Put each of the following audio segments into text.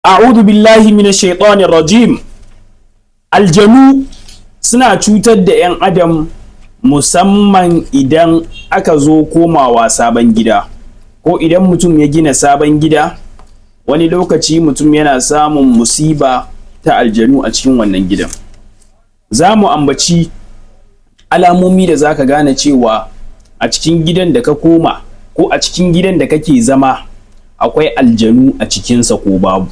A'udhu billahi minash shaitanir rajim. Aljanu suna cutar da 'yan adam, musamman idan aka zo komawa sabon gida, ko idan mutum ya gina sabon gida. Wani lokaci mutum yana samun musiba ta aljanu a cikin wannan gidan. Za mu ambaci alamomi da za ka gane cewa a cikin gidan da ka koma ko a cikin gidan da kake zama akwai aljanu a cikinsa ko babu.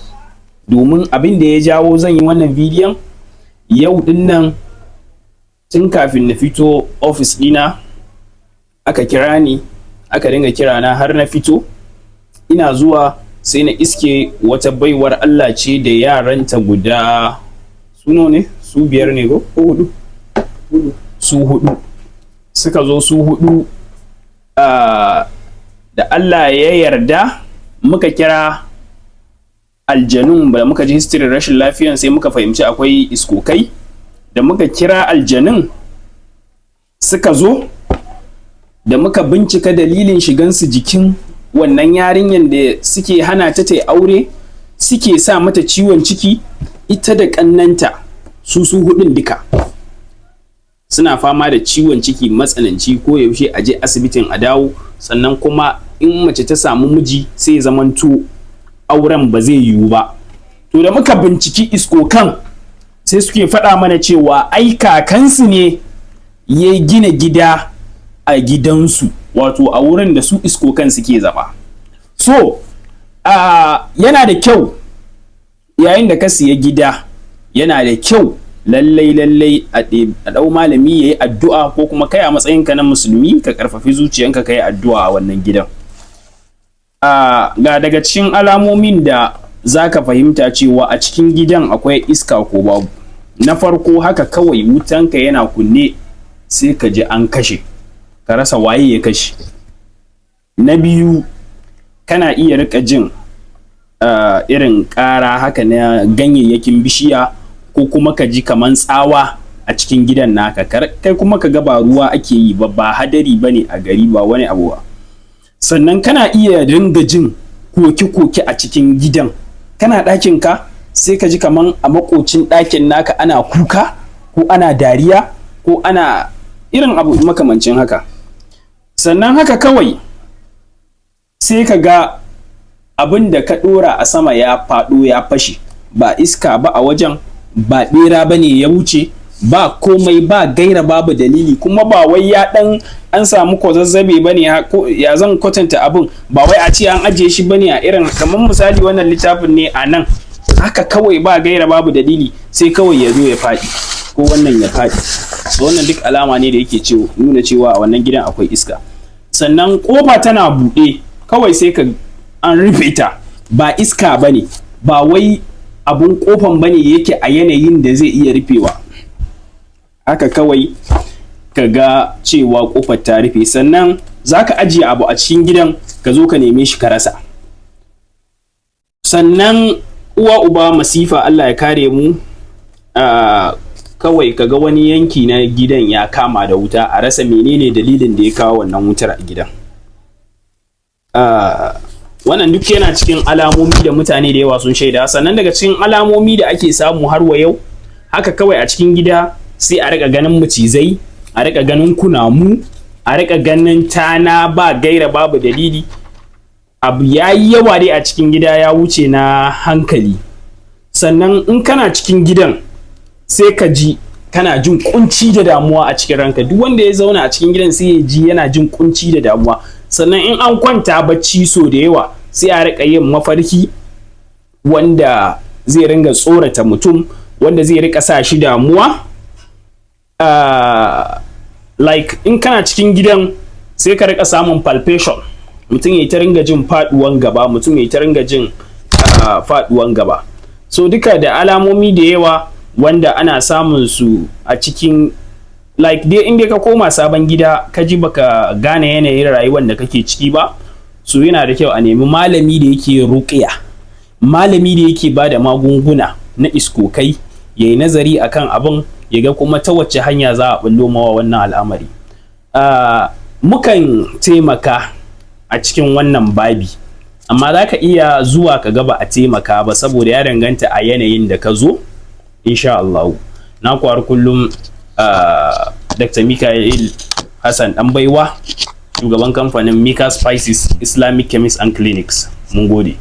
Domin abin da ya jawo zan yi wannan bidiyon yau din nan, tun kafin na fito ofis ɗina aka kira ni, aka dinga kira na har na fito. Ina zuwa sai na iske wata baiwar Allah ce da yaranta guda su ne, su biyar ne ko hudu, su hudu suka zo, su hudu. Da Allah ya yarda muka kira aljanun da muka ji history rashin lafiyan, sai muka fahimci akwai iskokai. Da muka kira aljanun suka zo, da muka bincika dalilin shigansu jikin wannan yarinyan da suke hana ta ta aure, suke sa mata ciwon ciki, ita da kannanta su su hudun duka suna fama da ciwon ciki matsananci, ko yaushe a je asibitin a dawo. Sannan kuma in mace ta samu miji, sai zamanto auren ba zai yiwu ba. To, da muka binciki iskokan, sai suke faɗa mana cewa ai kakansu ne ya gina gida a gidansu, wato a wurin da su iskokan suke zama. So yana da kyau yayin da ka siya gida, yana da kyau lallai lallai a ɗau malami ya yi addu'a, ko kuma kai a matsayinka na musulmi ka karfafi zuciyanka ka yi addu'a a wannan gidan. Ga daga cikin alamomin da za ka fahimta cewa a cikin gidan akwai iska ko babu. Na farko, haka kawai wutanka yana kunne sai ka ji an kashe, ka rasa waye ya kashe. Na biyu, kana iya rika jin irin ƙara haka na ganyayyakin bishiya, ko kuma ka ji kaman tsawa a cikin gidan naka. Kai kuma ka ga ba ruwa ake yi ba, ba hadari ba ne a gari, ba wani abu ba. Sannan kana iya ringa jin koke-koke a cikin gidan. Kana ɗakin ka, sai ka ji kaman a makocin ɗakin naka ana kuka ko ana dariya ko ana irin abu makamancin haka. Sannan haka kawai sai ka ga abin da ka ɗora a sama ya faɗo ya fashe. Ba iska ba a wajen, ba ɓera ba ne ya wuce, ba komai, ba gaira babu dalili. Kuma ba wai ya ɗan an samu kwazazzabe ba ne, ya zan kwatanta abin, ba wai a ce an ajiye shi ba ne a irin kamar misali wannan littafin ne a nan. Haka kawai ba gaira babu dalili sai kawai ya zo ya faɗi, ko wannan ya faɗi. Wannan duk alama ne da yake nuna cewa a wannan gidan akwai iska. Sannan kofa tana buɗe, kawai sai ka an rufe ta. Ba iska ba ne, ba wai abun kofan bane yake a yanayin da zai iya rufewa. Haka kawai ka ga cewa kofar ta rufe. Sannan za ka ajiye abu a cikin gidan, ka zo ka neme shi ka rasa. Sannan uwa uba masifa, Allah ya kare mu, kawai ka ga wani yanki na gidan ya kama da wuta, a rasa menene dalilin da ya kawo wannan wutar a gidan. Wannan duk yana cikin alamomi da mutane da yawa sun shaida. Sannan daga cikin alamomi da ake samu har wa yau, haka kawai a cikin gida sai a rika ganin macizai, a rika ganin kunamu, a rika ganin tana, ba gaira babu dalili. Abu ya yi yawa dai a cikin gida, ya wuce na hankali. Sannan in kana cikin gidan, sai ka ji kana jin kunci da damuwa a cikin ranka. Duk wanda ya zauna a cikin gidan sai ya ji yana jin kunci da damuwa. Sannan in an kwanta bacci, so da yawa sai a rika yin mafarki wanda zai ringa tsorata mutum, wanda zai rika sa shi damuwa. Like in kana cikin gidan, sai ka rika samun palpitation, mutum ya ta ringa jin faduwan gaba, mutum ya ta ringa jin faduwan gaba. So duka da alamomi da yawa wanda ana samun su a cikin, like dai inda ka koma sabon gida ka ji baka gane yanayin rayuwar da kake ciki ba, so yana da kyau a nemi malami da yake ruƙiya, malami da yake ba da magunguna na iskokai, ya yi nazari akan abin, ya ga kuma ta wacce hanya za a bullo mawa wannan al'amari. Mukan taimaka a cikin wannan babi. Amma za ka iya zuwa ka ga ba a taimaka ba, saboda ya danganta a yanayin da ka zo, insha Allah. Na har kullum, Dr. Mikael Hassan Dan Baiwa, shugaban kamfanin Mika Spices Islamic Chemist and Clinics. Mun gode.